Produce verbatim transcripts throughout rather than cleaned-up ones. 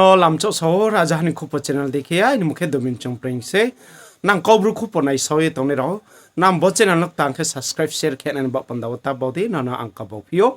O lamchouh sao, Raja Hani Khupo channel dei khe ya, aini mung khe Domin Chongpreng se. Nang Kaubru Khupo naisao ye tongnai rao, nang bo channel no tang khe subscribe, share khe nani baoh panda wo ta bau di, nono ang kabau phi ou.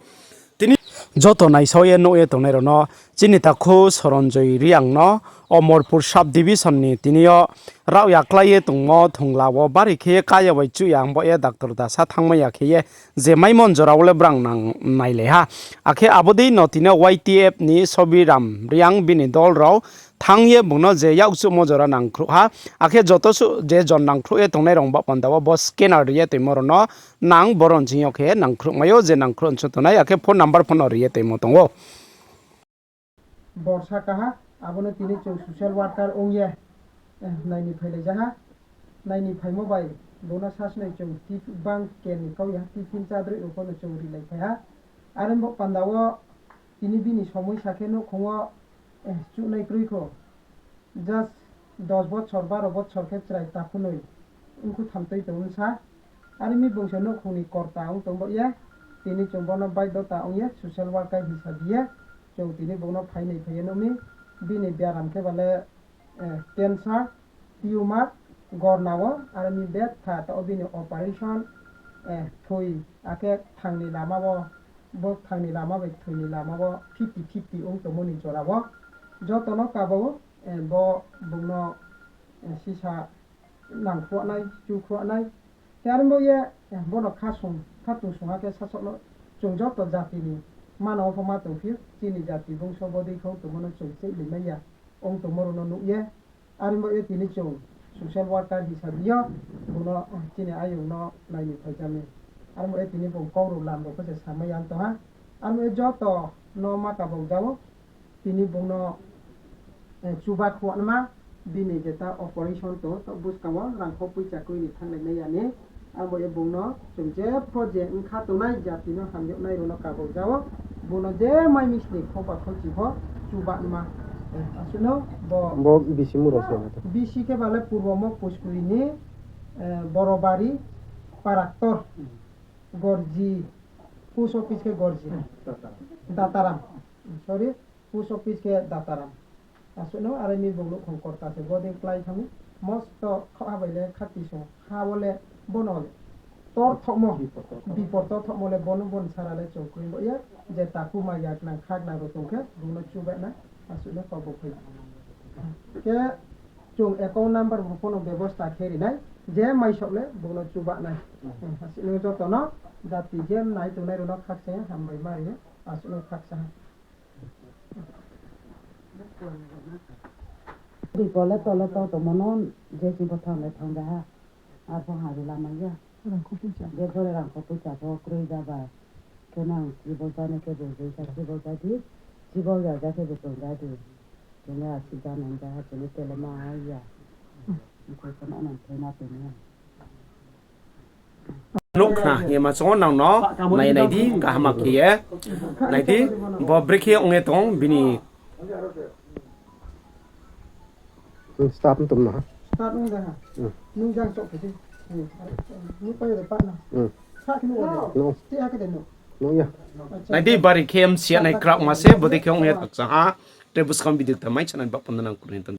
Tini joto naisao ye nuh ye tongnai rao no, chini takhu Soronjoy Reang no, Omorpur sub division ni tini yo raohya klái ye tongmo thongla wo bari khe ye kaya bai chuh ya ang bo ye doctor dasa thanngmai ya khe ye je maimon jora wo le brang nang nailai ha. Akhe abo dei no tini yo Y T F ni Sobiram Reang bini dol rao thanng ye bung no je yakchuhmo jora nangkhruh ha. Akhe joto suh je jon nangkhruh ye tongnai rao baoh panda wo bo scanner ri ye toimo rao no nang boron ching yo khe nangkhruh mai ou, je nangkhruh nsu tongnai, akhe phone number pho no ri ye toimo tong ou. Borsa kaha, abo no tini chung social worker ong ye, eh, naini phailai ja ha. Naini phaimo bai, bung no sasnoi chung tip bang ken ni kau ya, tiffin chadroi rao pho no chung rilai phai ha. Are bo panda wo tini bini somoi sa khe nouhkhong wo, eh, chuhnai kroi kho. Just dos bochor, baro bochor khe chrai takhunoi ongkhu thamtoi tong sa. Are mi bung se nouhkhong ni korta ong tong bo ye. Tini chung bo no baidota ong ye social worker hisabi ye chung tini bung no phainai phai ye nuh mi. Bini biaram khe bale, eh, cancer, tumor, gorna wo, are mi betha, taoh bini operation, eh, thoi, akhe thang ni lama wo, bo thang ni lama bai thoi ni lama wo fifty fifty ong tongmo ni jora wo. Joto no kabo, eh, bo bung no, eh, sisa nangkhruhnai, chukhruhnai. Khe are bo ye, eh, bo no kha sung, kha tung sung ha khe sasaoh no chung joto jati ni manang wo pho ma tongphi ou, chini jati bungso bodei khe ong tongmo no chung cheihli mai ya, ong tongmo rao no nuh ye, are bo ye tini chung social worker hisabi yo, bung no, eh, chini ayong no naini phai ja mi. Are bo ye tini bung kau rao lam rao pho se samai ya tong ha. Are bo ye joto no ma kabau ja ou. Tini bung no, eh, chuba khuanma, bini jeta operation tong, taoh buskang wo rangkho poicha kroi ni thannglai mai ya ni. Abo ye bung no chung jepho je ongkha tongnai jati no hamyag nai rao no kabau ja ou. Bung no je mai misni khoba khochi pho chuba nma. Eh, asuh no bo bisi muro se na to. Bisi khe bale Purbo Mokpuskuri ni, eh, Borobari, Paraktor, Gorji, post office khe Gorji. Dataram. Sorry, post office khe Dataram. Asuh no are mi bung nouhkhong korta se bodei klái thang ou. Mosto khaoh ha bai le khati song ha wo le bo no tor thohmo, bipor tor thohmo le bo no bo ni sara le chung kroi bo ye. Je takhu maya gnang kha gnang rao tong khe bung no chuba nai. Asuh no kau bo phai. Khe chung account number bo pho no bebosta khe ri nai. Je mai saoh le bung no chuba nai. Asuh no joto no jati je nai tongnai rao no khaksa ye hambai ma ri ye. Asuh no khaksa ha. Bipor le tole to tongmo no je si bo thang le thang ja ha. Arpho ha ri lamai ya. Rangkho poicha. Je bore rangkho poicha pho kroi ja bai. Khe nang chibo ja nai khe bo je sa chibo ja di. Chibo ya ja khe bo tong ja di. Tong ya si ja nang ja ha tini tele ma ya. Mkoi kono nang thoi ma tong ya. Nuh khna ye ma chong nang no, nai nai di, kaham khe ye. Nai di, bo brekhe ong ye tong, bini. Start tum na. Start nung da ha. Hmm. Nung jang chok khe di. Hmm. Nung pa yo de pa na. Hmm. Sa khe nung wa de. No. Ti a khe de nung. Nung ya. Acha. Nai di bari khe M C a nai krak ma se, bodei khe ong ye tak sa ha. Te buskang video ta mai channel ba pon nang kurni tan.